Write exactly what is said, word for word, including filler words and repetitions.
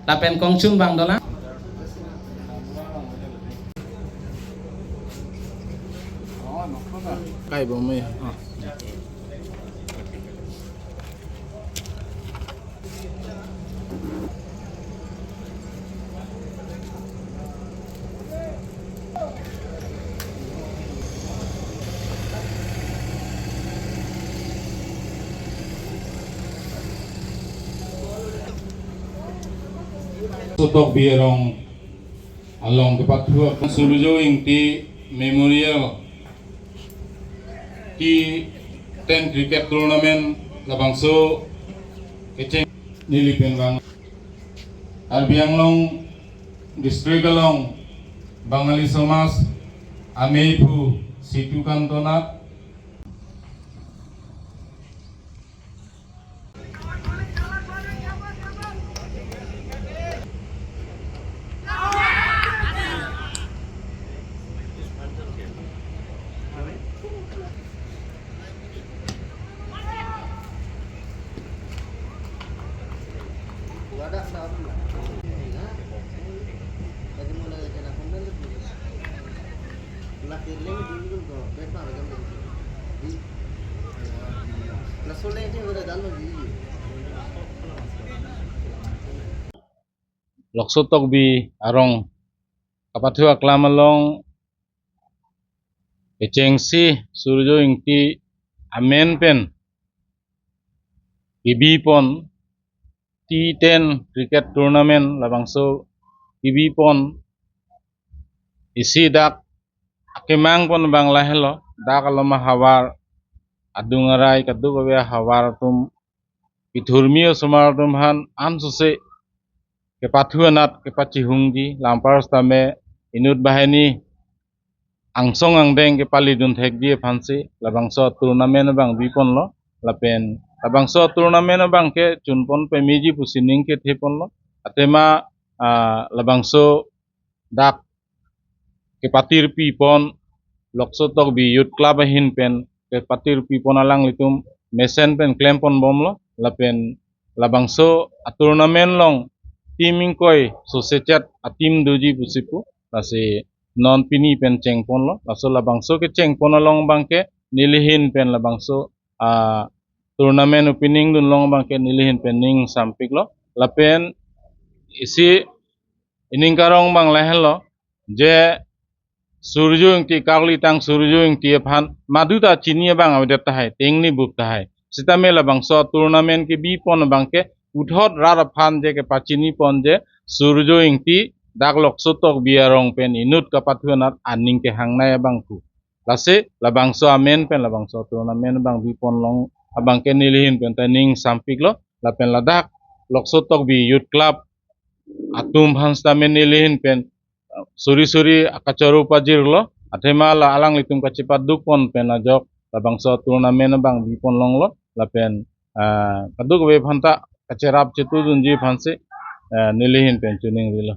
Lapen kongchum abang dolang. Kai bom eh. Ah. Sotokbi arong along kepathu Surjo Ingti Memorial T ten Cricket Tournament labangso kecheng neli pen bang Karbi Anglong District along Bangali Somaj amei aphu Situ Kanto Nath. Lokso Tokbi arong kapathu aklam along kechengsi Surjo Ingti amen pen kebipon T ten Cricket Tournament labangso kebipon isi dak akemang pon abang lahelo, dak along ahavar adung arai kadokave ahavar atum, pithurmi osomar atum aphan ansose kepathu anat kepachihungji, la anpar sitame inut banghini angsong angdeng kepalidun thekji aphansi labangso tournament abang biponlo. Lapen labangso tournament abang ke chunpon pameji pusi ning kethe ponlo. Athema, ah, labangso dak kepatirpi pon Lokso Tokbi Youth Club ahin pen kepatirpi pon alanglitum mesen pen klem pon bomlo. Lapen labangso a-tournament along team ingkoi sosechat a-team doji pusi pu, lasi non pini pen chengponlo. Laso labangso kechengpon along abang ke nelihin pen labangso a-tournament opening dunlong abang ke nelihin pen ning sampiklo. Lapen isi ining karong abang lahenlo, je Surjo Ingti, karkli tang Surjo Ingti aphan maduta chini abang avedet tahai, tengni bup tahai. Sitame labangso tournament kebipon abang ke puthot rat aphan je kepachini pon je Surjo Ingti dak Lokso Tokbi arong pen inut kapathu anat aning kehangnei abang pu. Lasi labangso amen pen labangso tournament abang bipon long abang ke nelihin pen ta ning sampiklo. Lapen ladak Lokso Tokbi Youth Club atum aphan sitame nelihin pen, eh, suri suri akachoro pajirlo. Athema la alanglitum kachepaduk pon pen ajok labangso tournament abang bipon longlo. Lapen, eh, kadokave aphan ta kacherap chetudunji aphansi, eh, nelihin pen chuning rilo.